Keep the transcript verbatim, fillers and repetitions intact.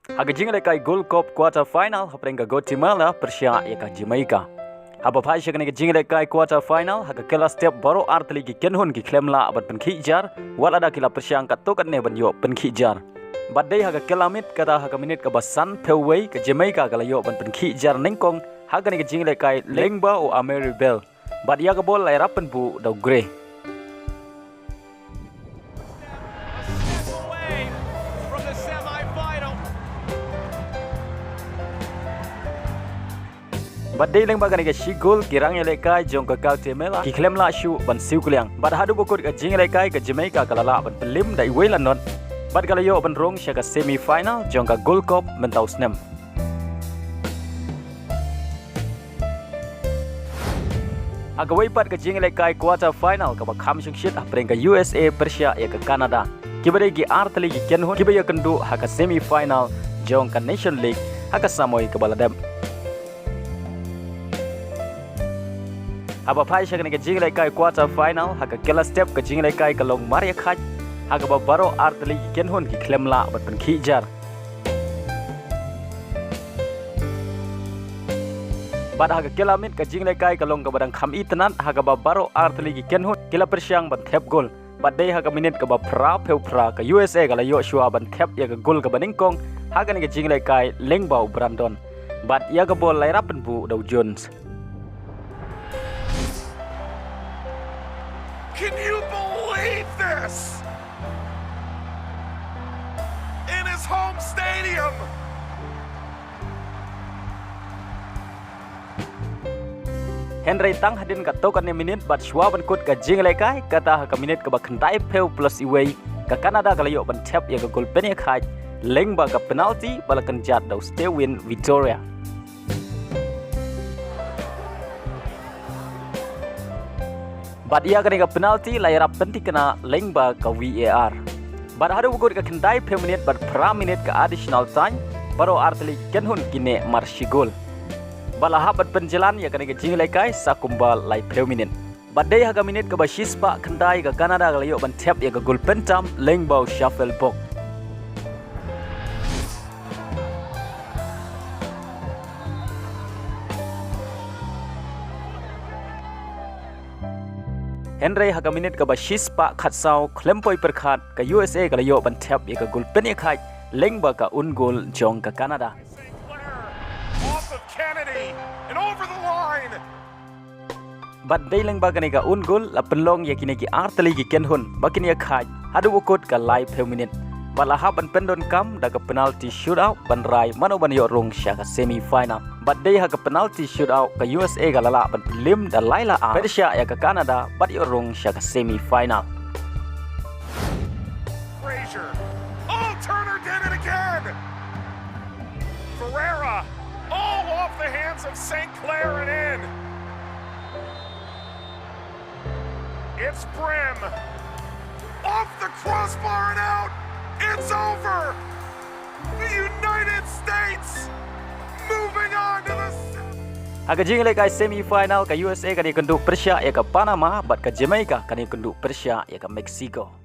Ha ka jingïalehkai Gold Cup quarter final hapdeng ka Guatemala pyrshah ïa ka Jamaica. Haba phai sha kane ka jingïalehkai quarter final, ha ka kylla step baroh artylli ki kynhun ki khlem lah ban pynkhih jar, wat lada ki la pyrshang katto katne ban ïoh pynkhih jar. Bad dei ha ka kylla miet, kata ha ka minit kaba sanphew wei, ka Jamaica ka la ïoh ban pynkhih jar nyngkong ha kane ka jingïalehkai lyngba u Amari Bell. Bad ïa ka bol la ïarap pynbuh da u Gray. Bad dei lyngba kane ka shi gol, ki rangïalehkai jong ka Guatemala ki khlem lah shuh ban siew kylliang. Bad haduh ba kut ka jingïalehkai, ka Jamaica ka la lah ban pynlip da iwei la not, bad ka la ïoh ban rung sha ka semi final jong ka Gold Cup mynta u snem. Ha kawei pat ka jingïalehkai quarter final kaba kham shongshit hapdeng ka U S A pyrshah ïa ka Canada, kiba dei ki artylli ki kynhun kiba ïakynduh ha ka semi final jong ka Nation League ha ka samoi kaba la dep. Haba phai sha kane ka jingïalehkai quarter final, ha ka kylla step ka jingïalehkai ka long marïakhaj, ha kaba baroh artylli ki kynhun ki khlem lah ban pynkhih jar. Bad ha ka kylla miet ka jingïalehkai ka long kaba dang kham itynnad, ha kaba baroh artylli ki kynhun ki la pyrshang ban thep gol. Bad dei ha ka minit kaba phraphew phra, ka U S A ka la ïoh shuwa ban thep ïa ka gol kaba nyngkong ha kane ka jingïalehkai lyngba u Brandon. Bad ïa ka bol la ïarap pynbuh da u Jones. Can you believe this? In his home stadium. Hynrei tang hadien katto katne minit bad shuwa ban kut ka jingïalehkai, kata ha ka minit kaba khyndaiphew plus iwei, ka Canada ka la ïoh ban thep ïa ka gol pynïakhaj lyngba ka penalti ba la kynjat da u Stewin Victoria. Bad ïa kane ka penalti la ïarap pyntikna lyngba ka V A R. Bad haduh ba kut ka khyndaiphew minit bad phra minit ka additional time, baroh artylli ki kynhun ki neh mar shi gol. Bad la hap ban pynjlan ïa kane ka jingïalehkai sa kumba laiphew minit. Bad dei ha ka minit kaba shispah khyndai, ka Canada ka la ïoh ban thep ïa ka gol pyntam lyngba u Shafel Boak. Hynrei ha ka minit kaba shispah khatsaw, khlem poi pyrkhat, ka U S A ka la ïoh ban thep ïa ka gol pynïakhaj lyngba ka own goal jong ka Canada. Off of Kennedy and over the line. Bad dei lyngba kane ka own goal la pynlong ïa kine ki artylli ki kynhun ba kin ïakhaj haduh ba kut ka laiphew minit. Bad la hap ban pyndonkam da ka penalty shootout ban rai mano ban ïoh rung sha ka semi final. Bad dei ha ka penalty shootout ka U S A ka la lah ban pynlip da lai la ar pyrshah ïa ka Canada bad ïoh rung sha ka semi final. Frazier. Oh, Turner did it again. Ferreira. Oh, off the hands of Saint Clair and in. It's Brim. Off the crossbar and out. It's over. The United States moving on to the se- Ha ka jingïalehkai semi final, ka U S A kan ïakynduh pyrshah ïa ka Panama bad ka Jamaica kan ïakynduh pyrshah ïa ka Mexico.